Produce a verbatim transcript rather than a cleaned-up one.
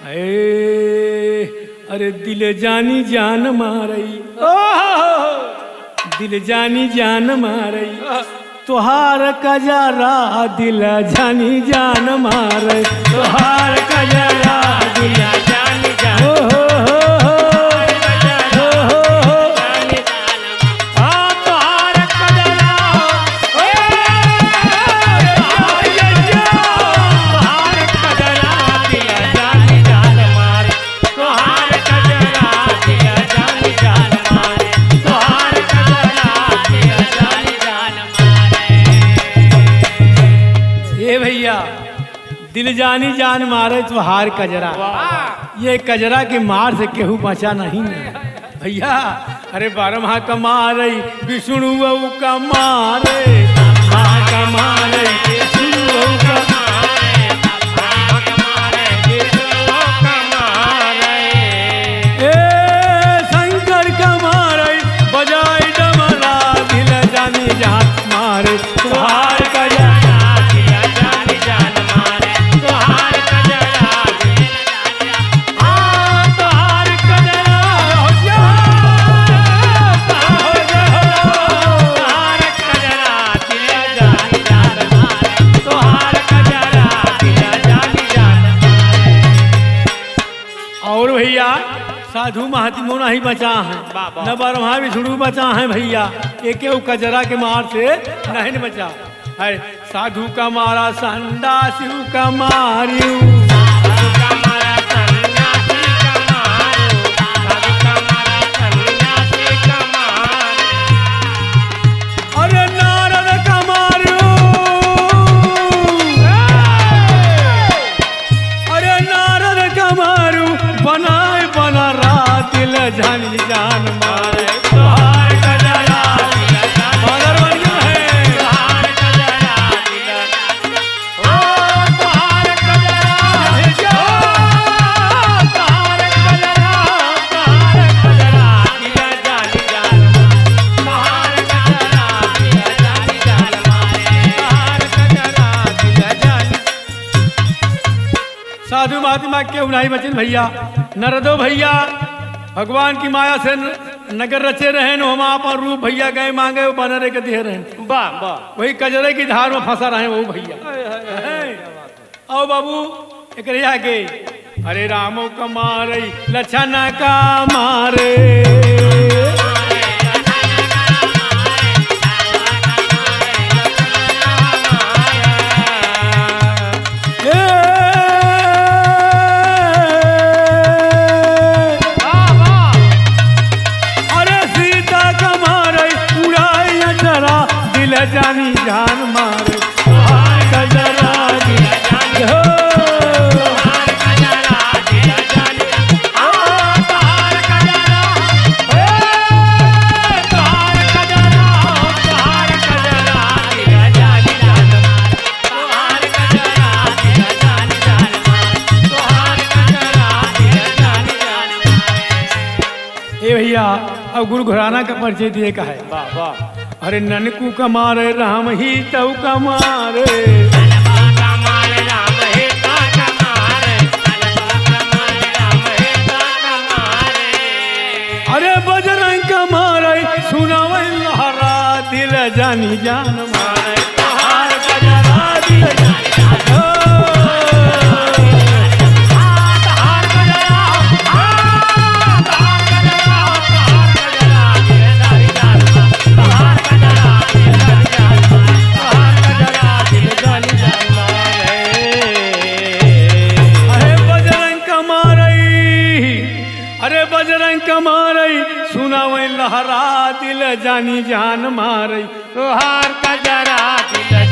ए, अरे दिल जानी जान मारई, ओहो! दिल जानी जान मारई, तोहार कजरा दिल जानी जान मारई, तोहार कजरा दिल जानी जान, ओहो, हो, हो, हो, हो, हो। ए भइया, दिल जानी जान मारे तोहार कजरा। वाह, वाह। ये कजरा के मार से केहू बचा नहीं न। भइया, अरे बारम्हा का मारे, विष्णु का मारे, ब्रह्मा का मारे, विष्णु का मारे, ब्रह्मा का मारे, विष्णु का मारे। ए शंकर का मारे, बजाई डमरा, दिल जानी जान मारे, तोहार कजरा। और भइया, साधु महात्मा नहीं बचा है, वाह, वाह। न बारम्हा विष्णु बचा है भइया, एक केहू कजरा के मार से नहीं बचा है। साधु का मारा संडासी का मारियो। साधु का मारा संडासी का मारो, साधु का मारा संडासी का मारो। अरे नारद का मारियो। अरे नारद का मारू, बनाए बना रात, दिल जानी जान मारे। तोहार कजरा, मगर बन गया है। ओ तोहार कजरा, ओ तोहार कजरा, तोहार कजरा, दिल जानी जान मारे। तोहार कजरा, दिल जानी जान मारे। तोहार कजरा, दिल जानी साधु महात्मा केहू नाही बचिन भइया। नरदो भइया भगवान की माया से न-, नगर रचे रहेन, ओमा आपन रूप भइया गए मांगे, वो बनरे के दिहे रहेन। वाह, वाह। वही कजरे की धार में फंसा रहे वो भइया। हाय, हाय, हाय। हैं? आओ बाबू, एकरे आगे। हरे रामो का मारे, लक्षण का मारे। ए, अरे सीता का मारे उड़ाई अचरा, दिल जानी जान मारे। तोहार कजरा दिल जानी हो। ए भइया, अब गुरु घराना का परिचय दिए का है। वाह, वाह। अरे ननकू का मारे राम ही तऊ का मारे। अरे बजरंग का मारे सुनावे लहरा दिल जानी जान मारे। तोहार कजरा दिल जानी जान। ओ। अरे बजरंग का मारई, अरे बजरंग का मारई, सुनावे लहरा दिल जानी जान मारई। तोहार कजरा दिल